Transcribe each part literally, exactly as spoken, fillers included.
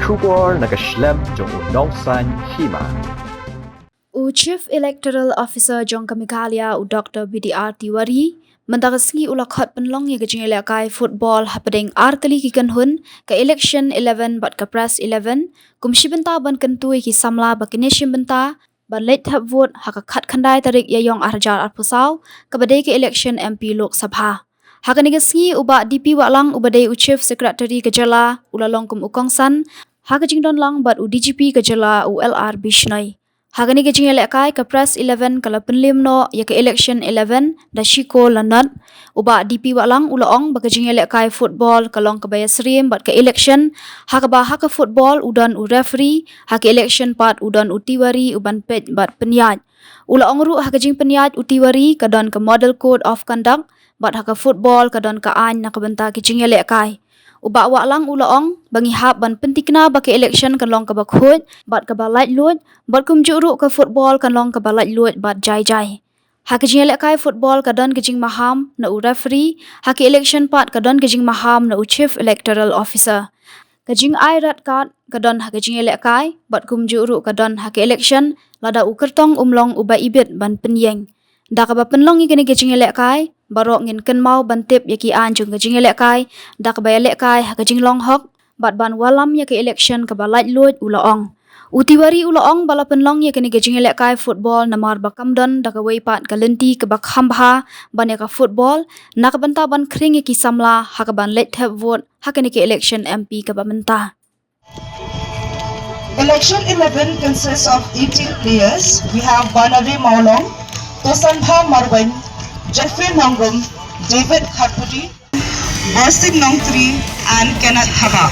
Khubor na ka shlem jong u nongsan hima. U Chief Electoral Officer jong ka Meghalaya, u Doctor B D R Tiwari, mynta ka sngi u la khot pynlong ïa ka jingïalehkai football hapdeng ar tylli ki kynhun, ka Election eleven bad ka Press eleven, kum shi bynta ban kyntu ïa ki samla ba kine shi bynta ban leit thep vote ha ka khatkhyndai tarik Ïaïong ar hajar arphew saw, kaba dei ka election M P Lok Sabha. Ha kane ka sngi u Bah D P Wahlang uba dei u Chief Secretary ka jylla u la long kum u kongsan ha ka jingdon lang bad u D G P ka jylla u L R Bishnoi. Ha kane ka jingïalehkai ka Press eleven ka la pynlem noh ïa ka Election eleven da shi kol la nod. U Bah D P Wahlang u la ong ba ka jingïalehkai football ka long kaba ïasyriem bad ka election, ha kaba ha ka football u don u referee, ha ka election pat u don u Tiwari uban peit bad pynïaid. U la ong ruh ha ka jingpynïaid u Tiwari ka don ka Model Code of Conduct bad ha ka football ka don ka aiñ na ka bynta ka jingïalehkai. U Bah Wahlang u la ong ba ngi hap ban pynthikna ba ka election kan long kaba khuid bad kaba laitluid, bad kumjuh ruh ka football kan long kaba laitluid bad jai jai. Ha ka jingïalehkai football ka don ka jingmaham na u referee, ha ka election pat ka don ka jingmaham na u Chief Electoral Officer. Ka jingai red card ka don ha ka jingïalehkai bad kumjuh ruh ka don ha ka election lada u kyrtong um long uba ibit ban pynïeng. Da kaba pynlong ïa kane ka jingïalehkai, baroh ngin kynmaw ban tip ïa ki aiñ jong ka jingïalehkai da kaba ïalehkai ha ka jinglong hok bad ban wallam ïa ka election kaba laitluid, u la ong. U Tiwari u la ong ba la pynlong ïa kane ka jingïalehkai football namar ba kam don da kawei pat ka lynti kaba kham bha ban ïa ka football, na ka bynta ban khring ïa ki samla ha kaban leit thep vote ha kane ka election M P kaba mynta. Election eleven consists of eighteen players. We have Barnaby Mawlong, Tosanbha Marwein, Jeffrey Nongrum, David Khatpudi, Borsing Nongtri, and Kenneth Haba.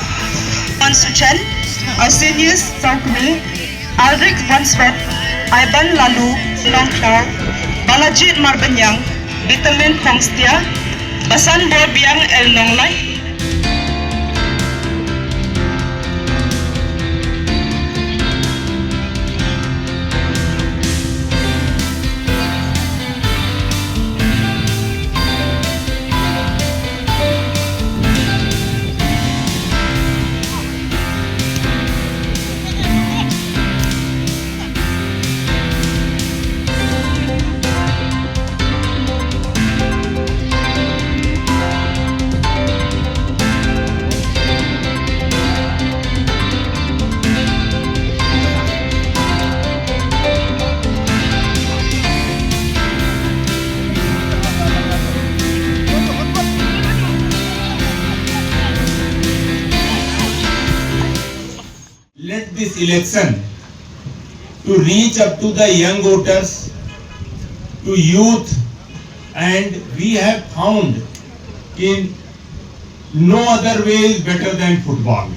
Wan Suchen, Arsenius Saukmi, Alric Wanswet, Ivan Lalu Nongkhlaw, Balaji Marbaniang, Vitamin Khongstia, Basan Borbiang El Nonglai. Let this election to reach up to the young voters, to youth, and we have found in no other way is better than football.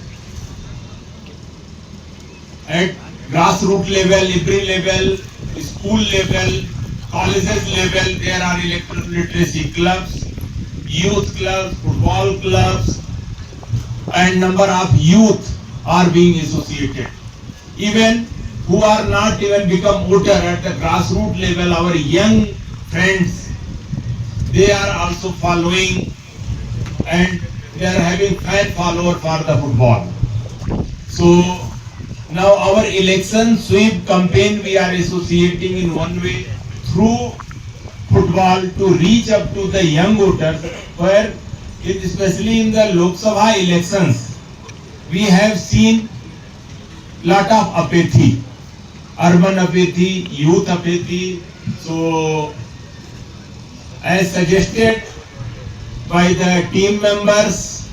At grassroots level, every level, school level, colleges level, there are electoral literacy clubs, youth clubs, football clubs, and number of youth are being associated. Even who are not even become voter at the grassroots level, our young friends, they are also following and they are having fan follower for the football. So now our election sweep campaign, we are associating in one way through football to reach up to the young voters, where it, especially in the Lok Sabha elections, we have seen lot of apathy, urban apathy, youth apathy. So, as suggested by the team members,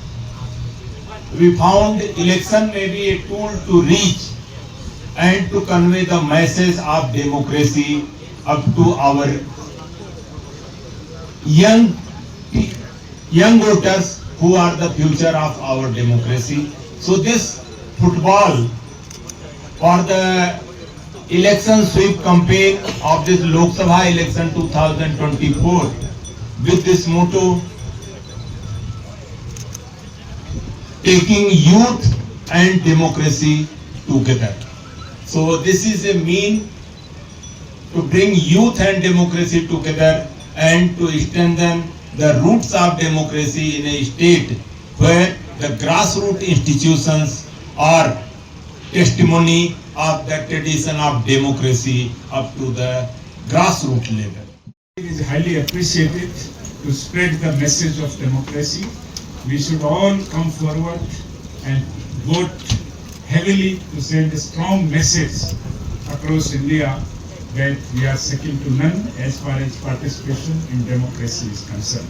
we found election may be a tool to reach and to convey the message of democracy up to our young young voters who are the future of our democracy. So this football for the election sweep campaign of this Lok Sabha election two thousand twenty-four with this motto, taking youth and democracy together. So this is a mean to bring youth and democracy together and to strengthen the roots of democracy in a state where the grassroots institutions are testimony of the tradition of democracy up to the grassroots level. It is highly appreciated to spread the message of democracy. We should all come forward and vote heavily to send a strong message across India that we are second to none as far as participation in democracy is concerned.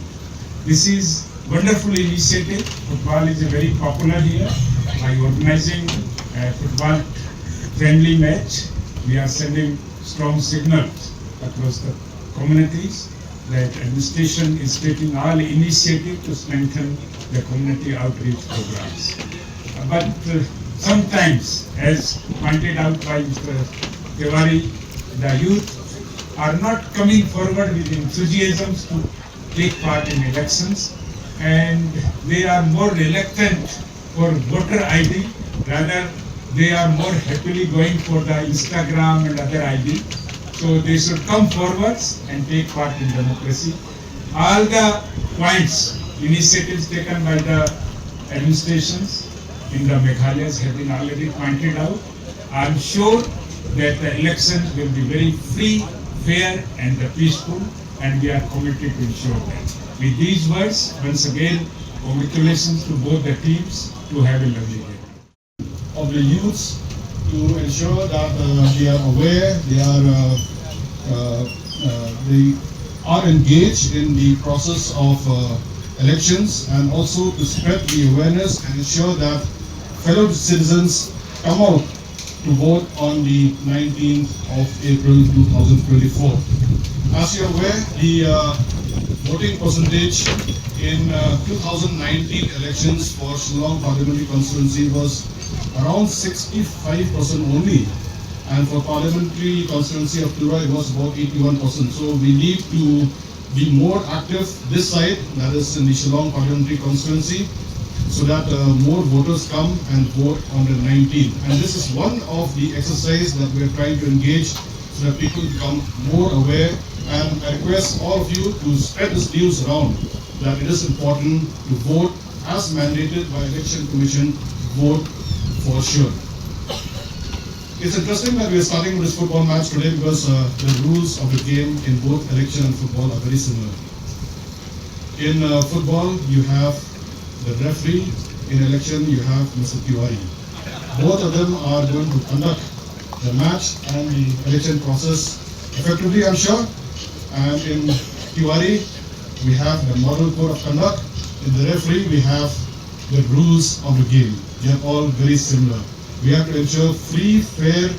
This is wonderful initiative. Football is very popular here. By organizing a football friendly match, we are sending strong signals across the communities that administration is taking all initiative to strengthen the community outreach programs. But uh, sometimes, as pointed out by Mister Tiwari, the youth are not coming forward with enthusiasm to take part in elections, and they are more reluctant for voter I D. Rather, they are more happily going for the Instagram and other I D. So they should come forwards and take part in democracy. All the points, initiatives taken by the administrations in the Meghalayas have been already pointed out. I'm sure that the election will be very free, fair and the peaceful, and we are committed to ensure that. With these words, once again, congratulations to both the teams to have a lovely day. Of the youths to ensure that uh, they are aware, they are uh, uh, uh, they are engaged in the process of uh, elections, and also to spread the awareness and ensure that fellow citizens come out to vote on the nineteenth of April two thousand twenty-four. As you're aware, the uh, voting percentage in uh, two thousand nineteen elections for Shillong Parliamentary Constituency was around sixty-five percent only, and for Parliamentary Constituency of Tura it was about eighty-one percent. So we need to be more active this side, that is in the Shillong Parliamentary Constituency, so that uh, more voters come and vote on the nineteenth. And this is one of the exercise that we are trying to engage so that people become more aware. And I request all of you to spread this news around that it is important to vote as mandated by Election Commission, vote for sure. It's interesting that we are starting with this football match today because uh, the rules of the game in both election and football are very similar. In uh, football, you have the referee. In election, you have Mister Tiwari. Both of them are going to conduct the match and the election process effectively, I'm sure. And in Tiwari, we have the model code of conduct. In the referee, we have the rules of the game. They are all very similar. We have to ensure free, fair,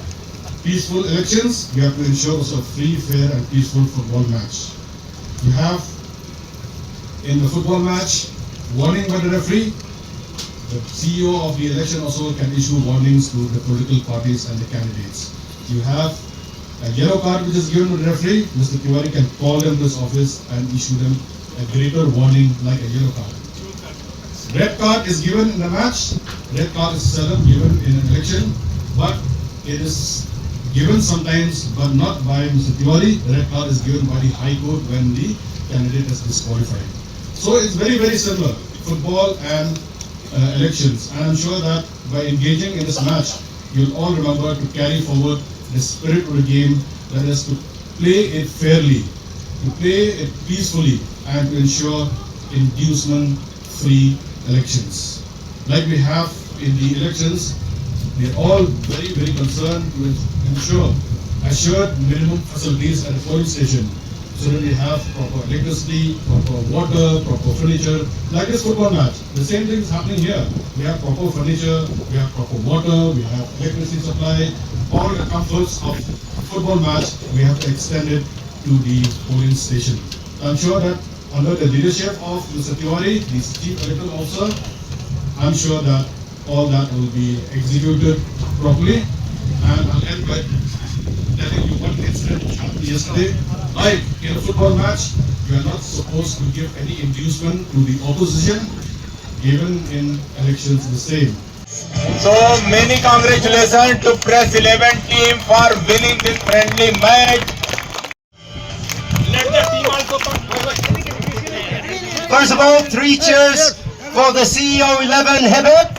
peaceful elections. We have to ensure also free, fair, and peaceful football match. You have in the football match warning by the referee. The C E O of the election also can issue warnings to the political parties and the candidates. You have a yellow card which is given to the referee. Mister Tiwari can call them to his office and issue them a greater warning like a yellow card. Red card is given in a match. Red card is seldom given in an election, but it is given sometimes, but not by Mister Tiwari. The red card is given by the High Court when the candidate is disqualified. So it's very, very similar, football and uh, elections. And I'm sure that by engaging in this match, you'll all remember to carry forward the spirit of the game, that is to play it fairly, to play it peacefully, and to ensure inducement-free elections. Like we have in the elections, we are all very, very concerned to ensure assured minimum facilities at the polling station, so that we have proper electricity, proper water, proper furniture, like this football match. The same thing is happening here. We have proper furniture, we have proper water, we have electricity supply, all the comforts of football match, we have extended to the polling station. I'm sure that under the leadership of Mister Tiwari, the Chief Electoral Officer, I'm sure that all that will be executed properly. And I'll end by telling you one incident which happened yesterday. Like in a football match, you are not supposed to give any inducement to the opposition. Even in elections, the same. So many congratulations to Press eleven team for winning this friendly match. Let the team also come. First of all, three cheers for the C E O eleven, Hebeb.